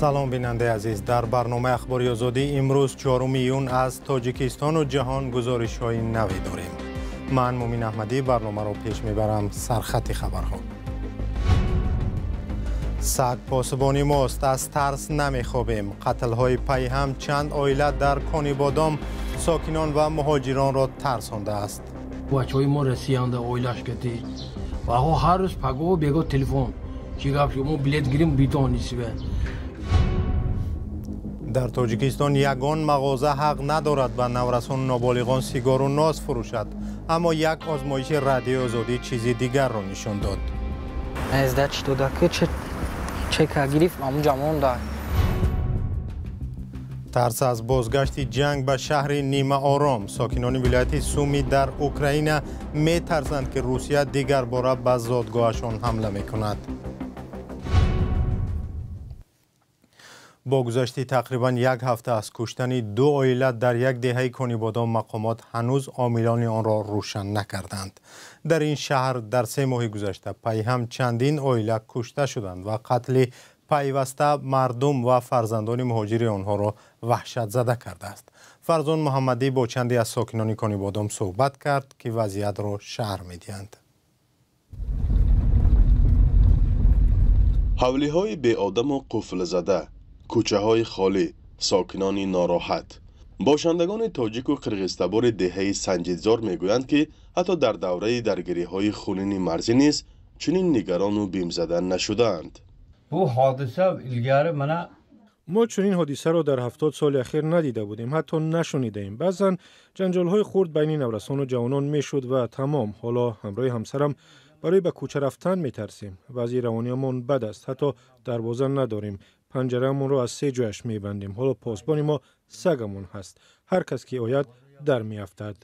Салом, бинандаи азиз. Дар барномаи Ахбори Озодӣ имрӯз 4 июн аз Тоҷикистону ҷаҳон гузоришҳои наве дорем. Ман Мумин Аҳмадӣ барномаро пеш мебарам. Сархати хабарҳо. Саг посбони мост, аз тарс намехобем. Қатлҳои пайҳам чанд оила дар Конибодом сокинон ва муҳоҷиронро тарсондааст. Бачаҳои мо расиянда оилаш кати. Ваҳо ҳар рӯз пагоҳу бего телефон. Чӣ гап шуд? Мо билет гирим битонисиве. Дар Тоҷикистон ягон мағоза ҳақ надорад ба наврасону ноболиғон сигору ноз фурӯшад, аммо як озмоиши Радиои Озодӣ чизи дигарро нишон дод. Сдачи дода ки чека гирифт, ҳамунҷа монда. Тарс аз бозгашти ҷанг ба шаҳри нимаором. Сокинони вилояти Суми дар Украина метарсанд, ки Русия дигарбора ба зодгоҳашон ҳамла мекунад. Бо гузашти тақрибан як ҳафта аз куштани ду оила дар як деҳаи Конибодом, мақомот ҳанӯз омилони онро рӯшан накарданд. Дар ин шаҳр дар 3 моҳи гузашта пайҳам чандин оила кушта шуданд ва қатли пайваста мардум ва фарзандони муҳоҷири онҳоро ваҳшатзада кардааст. Фарзон Муҳаммадӣ бо чанде аз сокинони Конибодом суҳбат кард, ки вазъиятро шарҳ медиҳанд. Ҳавлиҳои беодаму қуфлзада, кӯчаҳои холӣ, сокинони нороҳат. Бошандагони тоҷику қирғизтабори деҳаи Санҷидзор мегӯянд, ки ҳатто дар давраи даргириҳои хунини марзӣ низ чунин нигарону бимзада нашудаанд. Мо чунин ҳодисаро дар 70 соли ахир надида будем, ҳатто нашунидаем. Баъзан ҷанҷолҳои хурд байни наврасону ҷавонон мешуд ва тамом. Ҳоло ҳамроҳи ҳамсарам барои ба кӯча рафтан метарсем. Вазъи равониямон бад аст, ҳатто дарвоза надорем. Панҷараамонро аз 3 ҷояш мебандем. Ҳоло посбони мо сагамон ҳаст. Ҳар кас ки ояд, дар меафтад.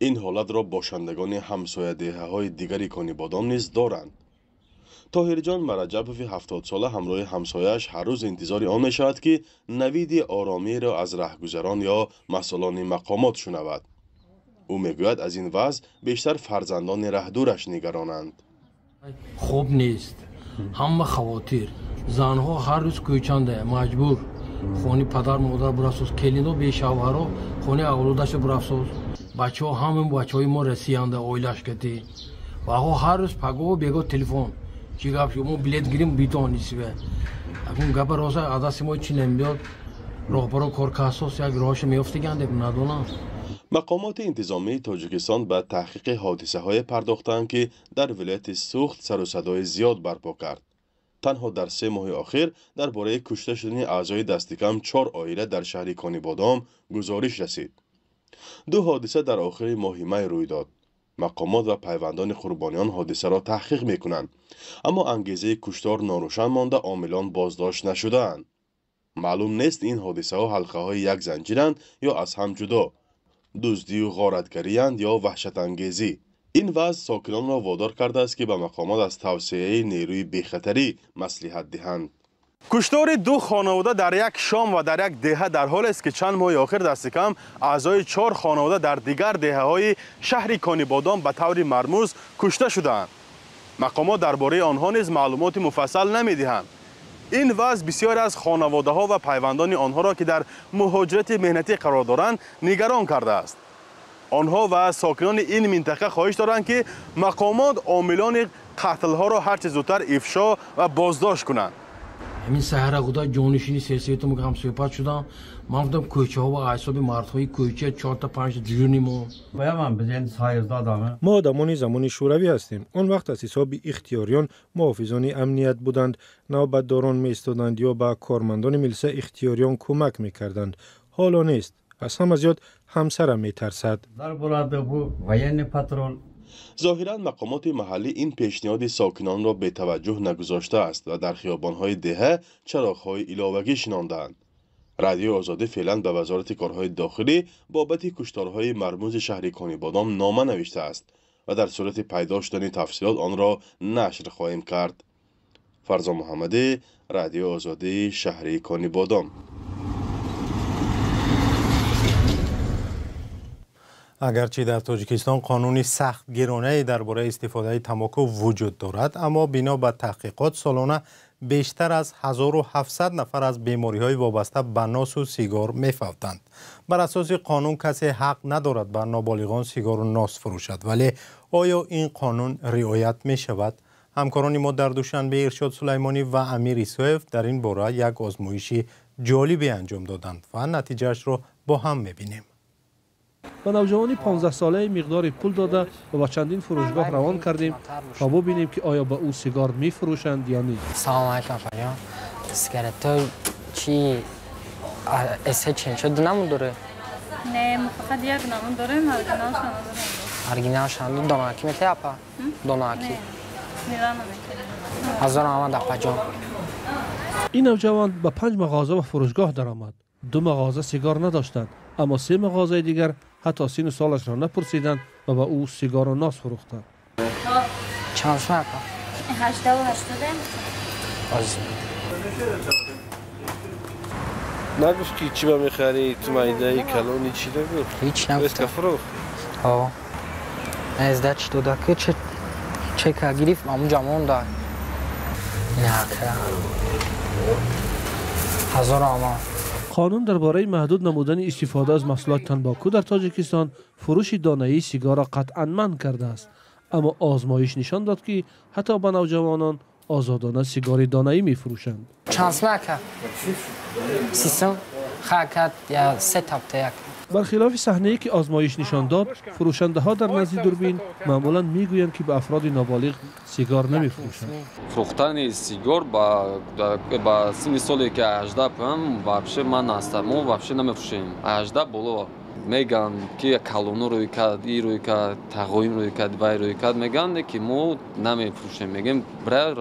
Ин ҳолатро бошандагони ҳамсоядеҳаҳои дигари Конибодом низ доранд. Тоҳирҷон Мараҷабови 70сола ҳамроҳи ҳамсояаш ҳар рӯз интизори он мешавад, ки навиди оромиро аз раҳгузарон ё масъулони мақомот шунавад. Ӯ мегӯяд, аз ин вазъ бештар фарзандони раҳдураш нигаронанд. Хоб нест, ҳама хавотир. Занҳо ҳар рӯз кӯчанда маҷбур. Хони падар модар бурафсоз, келино бешавҳаро хони авлодаша бурафсоз. Бачаҳо ҳама бачаҳои мо расиянда оилаш кати. Ваҳо ҳар рӯз пагоҳу бего телефон. Чӣ гап шуд? Мо билет гирим битонисиве. Акун гапа роса аз дасти мо чӣ намебиёд. Роҳбаро коркасос як роҳаша меёфтаганд, надонам. Мақомоти интизомии Тоҷикистон ба таҳқиқи ҳодисаҳое пардохтаанд, ки дар вилояти Сухт сару садои зиёд барпо кард. Танҳо дар 3 моҳи охир дар бораи кушта шудани аъзои дастикам 4 оила дар шаҳри Конибодом гузориш расид. 2 ҳодиса дар охири моҳи май рӯй дод. Мақомот ва пайвандони қурбониён ҳодисаро таҳқиқ мекунанд, аммо ангезаи куштор норӯшан монда, омилон боздошт нашудаанд. Маълум нест, ин ҳодисаҳо ҳалқаҳои як занҷиранд ё аз ҳам ҷудо, дуздию ғоратгариянд ё ваҳшатангезӣ. Ин вазъ сокинонро водор кардааст, ки ба мақомот аз тавсияи нерӯи бехатарӣ маслиҳат диҳанд. Куштори 2 хонавода дар як шом ва дар як деҳа дар ҳолест, ки чанд моҳи охир дастикам аъзои 4 хонавода дар дигар деҳаҳои шаҳри Конибодом ба таври мармуз кушта шудаанд. Мақомот дар бораи онҳо низ маълумоти муфассал намедиҳанд. Ин вазъ бисёре аз хонаводаҳо ва пайвандони онҳоро, ки дар муҳоҷирати меҳнатӣ қарор доранд, нигарон кардааст. Онҳо ва сокинони ин минтақа хоҳиш доранд, ки мақомот омилони қатлҳоро ҳарчи зудтар ифшо ва боздошт кунанд. Ҳамин саҳара худа ҷонишини серсаветум ҳамсӯҳбат шудам. Ман гуфтам, кӯчаҳо ва ҳисоби мардҳои кӯча 4-5 ҷуни мо. Мо одамони замони шӯравӣ ҳастем. Он вақт аз ҳисоби ихтиёриён муҳофизони амният буданд. Навбатдорон меистоданд ё ба кормандони милиса ихтиёриён кӯмак мекарданд. Ҳоло нест. Аз ҳама зиёд ҳамсарам метарсад. Зоҳиран мақомоти маҳаллӣ ин пешниҳоди сокинонро бетаваҷҷӯҳ нагузоштааст ва дар хиёбонҳои деҳа чароғҳои иловагӣ шинондаанд. Радиои Озодӣ феълан ба Вазорати корҳои дохилӣ бобати кушторҳои мармузи шаҳри Конибодом нома навиштааст ва дар сурати пайдо шудани тафсилот онро нашр хоҳем кард. Фарзон Муҳаммадӣ, Радиои Озодӣ, шаҳри Конибодом. Агарчи дар Тоҷикистон қонуни сахтгиронае дар бораи истифодаи тамоку вуҷуд дорад, аммо бино ба таҳқиқот солона бештар аз 1700 нафар аз бемориҳои вобаста ба носу сигор мефавтанд. Бар асоси қонун касе ҳақ надорад ба ноболиғон сигору нос фурӯшад, вале оё ин қонун риоят мешавад? Ҳамкорони мо дар Душанбе Иршод Сулаймонӣ ва Амир Исоев дар ин бора як озмоиши ҷолибе анҷом доданд ва натиҷаашро бо ҳам мебинем. Ба навҷавони 15-солаи миқдори пул дода ва ба чандин фурӯшгоҳ равон кардем, то бубинем, ки оё ба ӯ сигор мефурӯшанд ё не. Салом алайкум, апаҷон. Сигарето чи эсе ченчо ду намуд доред? Не, мо фақат як намуд дорем, оригиналша надорем. Оригиналша донаки метаи, апа? Донаки? Мила наметаи. Ҳазор раҳмат, апаҷон. Ин навҷавон ба 5 мағоза ва фурӯшгоҳ даромад. 2 мағоза сигор надоштанд, аммо 3 мағозаи дигар ҳатто сину солашро напурсиданд ва ба ӯ сигору нос фурӯхтанд. Чанд сум, апа? 80. Нагуфт, ки чӣ ба мехарӣ, ту майдаи калони, чӣ нагуфт? Ҳеҷ нагуфт. Эска фурӯхт? Ҳо. Сдачи дода, ки чека гирифт, ҳамунҷа монда. Нака. Ҳазор раҳмат. Қонун дар бораи маҳдуд намудани истифода аз маҳсулоти танбоку дар Тоҷикистон фурӯши донаии сигорро қатъан манъ кардааст, аммо озмоиш нишон дод, ки ҳатто ба навҷавонон озодона сигори донаӣ мефурӯшанд. Чанд сум, ака? 30 сум? Ха, ака, я се тапта як. Бархилофи саҳнае, ки озмоиш нишон дод, фурӯшандаҳо дар назди дурбин маъмулан мегӯянд, ки ба афроди ноболиғ сигор намефурӯшанд. Фурӯхтани сигор ба синни соле, ки 18 поям, вообще ман ҳастам, мо вообще намефурӯшем. 18 боло мегӯянд, ки калоно рӯй кард, и рӯй кард, тағоим рӯй кард, вай рӯй кард, мегӯянд, ки мо намефурӯшем. Мегӯем, бира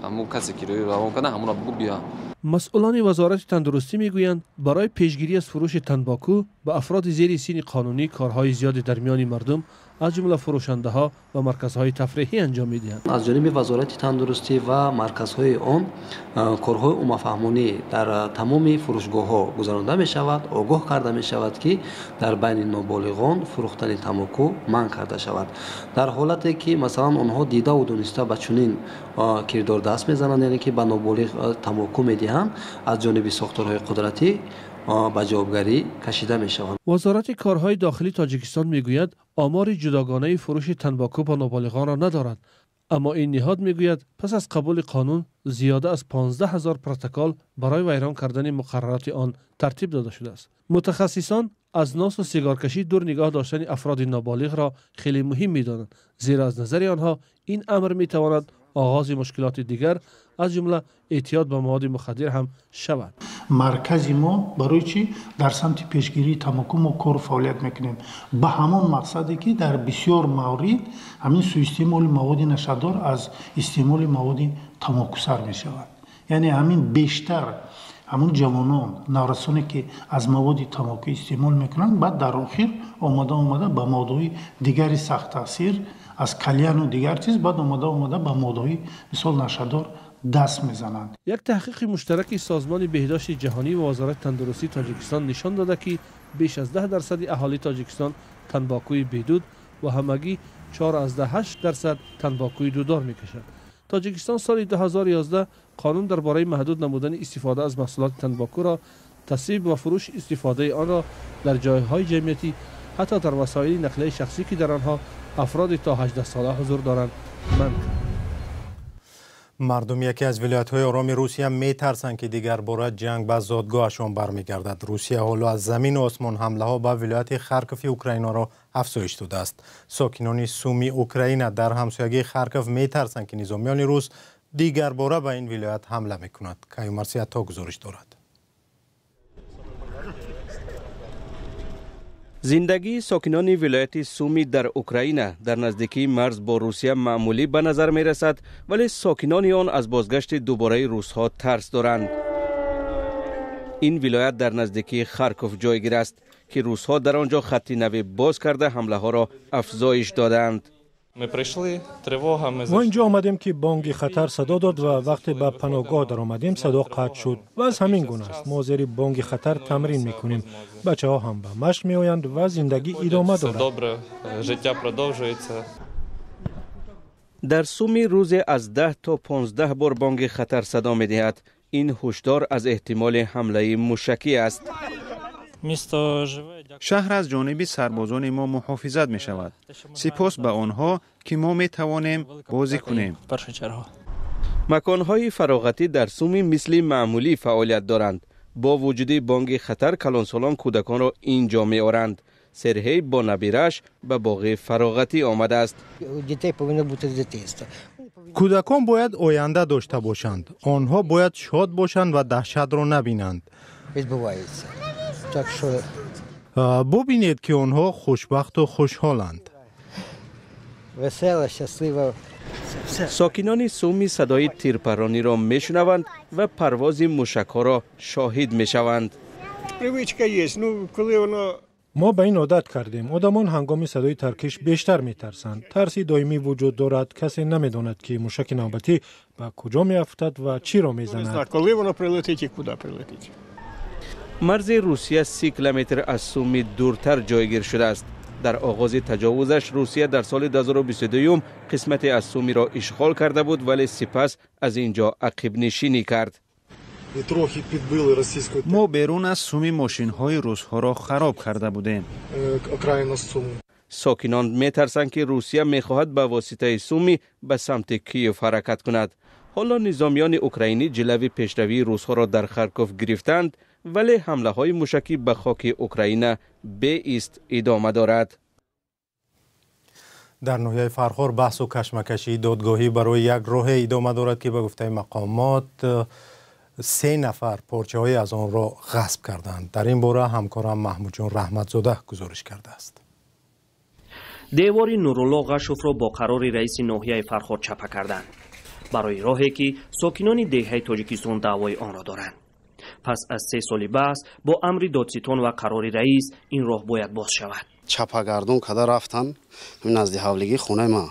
ҳамун касе, ки рӯй равон карда, ҳамонро бугӯ биё. Масъулони Вазорати тандурустӣ мегӯянд, барои пешгирӣ аз фурӯши танбоку ба афроди зери синни қонунӣ корҳои зиёде дар миёни мардум, аз ҷумла фурӯшандаҳо ва марказҳои тафриҳӣ анҷом медиҳанд. Аз ҷониби Вазорати тандурустӣ ва марказҳои он корҳои уммафаҳмонӣ дар тамоми фурӯшгоҳҳо гузаронда мешавад, огоҳ карда мешавад, ки дар байни ноболиғон фурӯхтани тамоку манъ карда шавад. Дар ҳолате ки, масалан, онҳо дидаву дониста ба чунин кирдор даст мезананд, яъне ки ба ноболиғ тамоку медиҳанд, аз ҷониби сохторҳои қудратӣ ба ҷавобгарӣ кашида мешаванд. Вазорати корҳои дохилии Тоҷикистон мегӯяд, омори ҷудогонаи фурӯши танбоку ба ноболиғонро надорад, аммо ин ниҳод мегӯяд, пас аз қабули қонун зиёда аз 15 ҳазор протокол барои вайрон кардани муқаррароти он тартиб дода шудааст. Мутахассисон аз носу сигоркашӣ дур нигоҳ доштани афроди ноболиғро хеле муҳим медонанд, зеро аз назари онҳо ин амр метавонад оғози мушкилоти дигар, аз ҷумла эътиёд ба маводи мухаддир ҳам шавад. Маркази мо барои чӣ дар самти пешгирии тамоку мо кору фаъолият мекунем? Ба ҳамон мақсаде, ки дар бисёр маврид ҳамин суистеъмоли маводи нашадор аз истеъмоли маводи тамоку сар мешавад. Яъне ҳамин бештар ҳамон ҷавонон, наврасоне, ки аз маводи тамоку истеъмол мекунанд, баъд дар охир омада омада ба моддаҳои дигари сахттаъсир, аз кальяну дигар чиз, баъд омада омада ба моддаҳои мисол нашадор даст мезананд. Як таҳқиқи муштараки Созмони беҳдошти ҷаҳонӣ ва Вазорати тандурустии Тоҷикистон нишон дода, ки беш аз 10% аҳолии Тоҷикистон танбокуи бедуд ва ҳамагӣ 4,8% танбокуи дудор мекашад. Тоҷикистон соли 2011 қонун дар бораи маҳдуд намудани истифода аз маҳсулоти танбокуро тасвиб ва фурӯши истифодаи онро дар ҷойҳои ҷамъиятӣ, ҳатто дар васоили нақлияи шахсӣ, ки дар онҳо афроди то 18 сола ҳузур доранд, манъ кард. Мардум яке аз вилоятҳои ороми Русия метарсанд, ки дигар бора ҷанг ба зодгоҳашон бармегардад. Русия ҳоло аз замину осмон ҳамлаҳо ба вилояти Харкови Украинаро афзоиш додааст. Сокинони Суми Украина дар ҳамсоягии Харков метарсанд, ки низомиёни рус дигар бора ба ин вилоят ҳамла мекунад. Каюмарси Ато гузориш дорад. Зиндагии сокинони вилояти Суми дар Украина дар наздикии марз бо Русия маъмулӣ ба назар мерасад, вале сокинони он аз бозгашти дубораи русҳо тарс доранд. Ин вилоят дар наздикии Харков ҷойгир аст, ки русҳо дар он ҷо хатти нави боз карда, ҳамлаҳоро афзоиш додаанд. Мо инҷо омадем, ки бонги хатар садо дод ва вақте ба паноҳгоҳ даромадем, садо қатъ шуд. Вазъ ҳамин гуна аст. Мо зери бонги хатар тамрин мекунем. Бачаҳо ҳам ба машқ меоянд ва зиндагӣ идома дорад. Дар Суми рӯзе аз 10 то 15 бор бонги хатар садо медиҳад. Ин ҳушдор аз эҳтимоли ҳамлаи мушакӣ аст. Шаҳр аз ҷониби сарбозони мо муҳофизат мешавад. Сипос ба онҳо, ки мо метавонем бозӣ кунем. Маконҳои фароғатӣ дар Суми мисли маъмулӣ фаъолият доранд. Бо вуҷуди бонги хатар калонсолон кӯдаконро ин ҷо меоранд. Сергей бо набираш ба боғи фароғатӣ омадааст. Кӯдакон бояд оянда дошта бошанд. Онҳо бояд шод бошанд ва даҳшатро набинанд. Бубинед, ки онҳо хушбахту хушҳоланд. Сокинони Суми садои тирпарониро мешунаванд ва парвози мушакҳоро шоҳид мешаванд. Мо ба ин одат кардем. Одамон ҳангоми садои таркиш бештар метарсанд. Тарси доимӣ вуҷуд дорад. Касе намедонад, ки мушаки навбатӣ ба куҷо меафтад ва чиро мезанад. Марзи Русия 30 километр аз Суми дуртар ҷойгир шудааст. Дар оғози таҷовузаш Русия дар соли 2022 қисмате аз Сумиро ишғол карда буд, вале сипас аз ин ҷо ақибнишинӣ кард. Мо берун аз Суми мошинҳои русҳоро хароб карда будем. Сокинон метарсанд, ки Русия мехоҳад ба воситаи Суми ба самти Киев ҳаракат кунад. Ҳоло низомиёни украинӣ ҷилави пешравии русҳоро дар Харков гирифтанд, вале ҳамлаҳои мушакӣ ба хоки Украина беист идома дорад. Дар ноҳияи Фархор баҳсу кашмакашии додгоҳӣ барои як роҳе идома дорад, ки ба гуфтаи мақомот 3 нафар порчаҳое аз онро ғасб карданд. Дар ин бора ҳамкорам Маҳмудҷон Раҳматзода гузориш кардааст. Девори Нурулло Ғашовро бо қарори раиси ноҳияи Фархор чапа карданд барои роҳе, ки сокинони деҳаи Тоҷикистон даъвои онро доранд. Пас аз 3 соли баҳс бо амри додситон ва қарори раис ин роҳ бояд боз шавад. Чапагардон када рафтан назди ҳавлигии хонаи ман.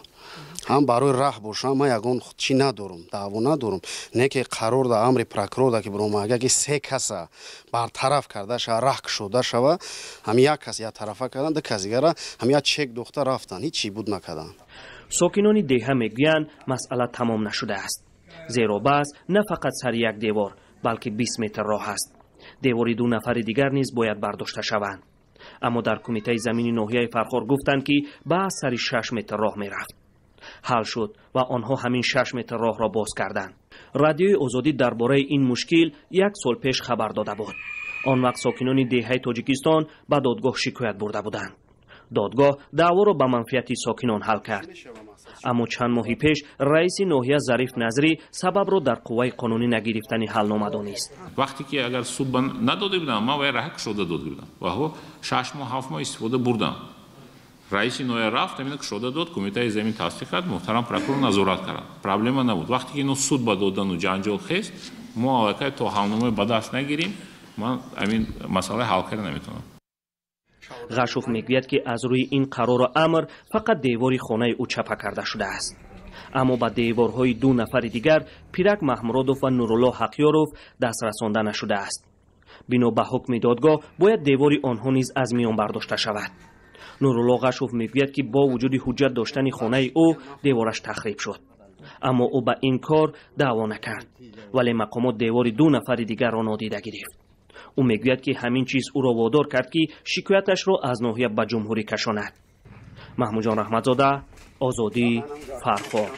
Ҳам барои раҳ бошам, ман ягон чӣ надорам, даъво надорам. Не ки қарор да амри прокурор да ки биромага, ки 3 каса бартараф карда шава, раҳ кушода шава, ҳам як кас як тарафа кардан, ду кас дигара ҳам як чек духта рафтан, ҳеҷ чӣ буд накардан. Сокинони деҳа мегӯянд, масъала тамом нашудааст. Зеро баҳс на фақат сари як девор, балки 20 метр роҳ аст. Девори 2 нафари дигар низ бояд бардошта шаванд. Аммо дар кумитаи замини ноҳияи Фархор гуфтанд, ки баҳс сари 6 метр роҳ мерафт. Ҳал шуд ва онҳо ҳамин 6 метр роҳро боз карданд. Радиои Озодӣ дар бораи ин мушкил 1 сол пеш хабар дода буд. Он вақт сокинони деҳаи Тоҷикистон ба додгоҳ шикоят бурда буданд. Додгоҳ даъворо ба манфиати сокинон ҳал кард. Аммо чанд моҳи пеш раиси ноҳия Зариф Назрӣ сабабро дар қувваи қонунӣ нагирифтани ҳалнома донист. Вақте ки агар суд надода будам, ман вай раҳ кушода дода будам ва ҳо 6 моҳ 7 моҳ истифода бурдам. Раиси ноҳия рафт, ҳамина кушода дод, кумитаи замин тасдиқ кард, муҳтарам прокурор назорат кард. Проблема набуд. Вақте ки ино суд ба додану ҷанҷол хест, мо аллакай то ҳалномаи ба даст нагирем, ман ҳамин масъалаи ҳал карда наметавонам. Ғашов мегӯяд, ки аз рӯи ин қарору амр фақат девори хонаи ӯ чапа карда шудааст. Аммо ба деворҳои 2 нафари дигар, Пирак Маҳмуродов ва Нурулло Ҳақёров, даст расонда нашудааст. Бино ба ҳукми додгоҳ бояд девори онҳо низ аз миён бардошта шавад. Нурулло Ғашов мегӯяд, ки бо вуҷуди ҳуҷҷат доштани хонаи ӯ девораш тахриб шуд. Аммо ӯ ба ин кор даъво накард, вале мақомот девори 2 нафари дигарро нодида гирифт. Ӯ мегӯяд, ки ҳамин чиз ӯро водор кард, ки шикояташро аз ноҳия ба ҷумҳурӣ кашонад. Маҳмудҷон Раҳматзода, Озодӣ, Фархор.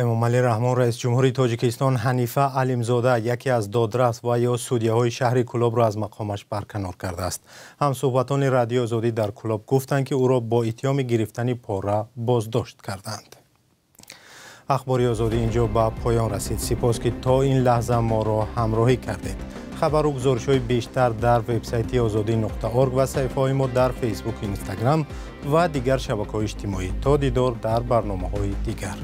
Эмомалӣ Раҳмон, раиси ҷумҳури Тоҷикистон, Ҳанифа Алимзода, яке аз додрас ва ё судяҳои шаҳри Кӯлобро аз мақомаш барканор кардааст. Ҳамсӯҳбатони Радиои Озодӣ дар Кӯлоб гуфтанд, ки ӯро бо иттиҳоми гирифтани пора боздошт карданд. Ахбори Озодӣ инҷо ба поён расид. Сипос, ки то ин лаҳза моро ҳамроҳӣ кардед. Хабару гузоришҳои бештар дар вебсайти озодӣ.org ва саҳифаҳои мо дар Фейсбук, Инстаграм ва дигар шабакаҳои иҷтимоӣ. То дидор дар барномаҳои дигар.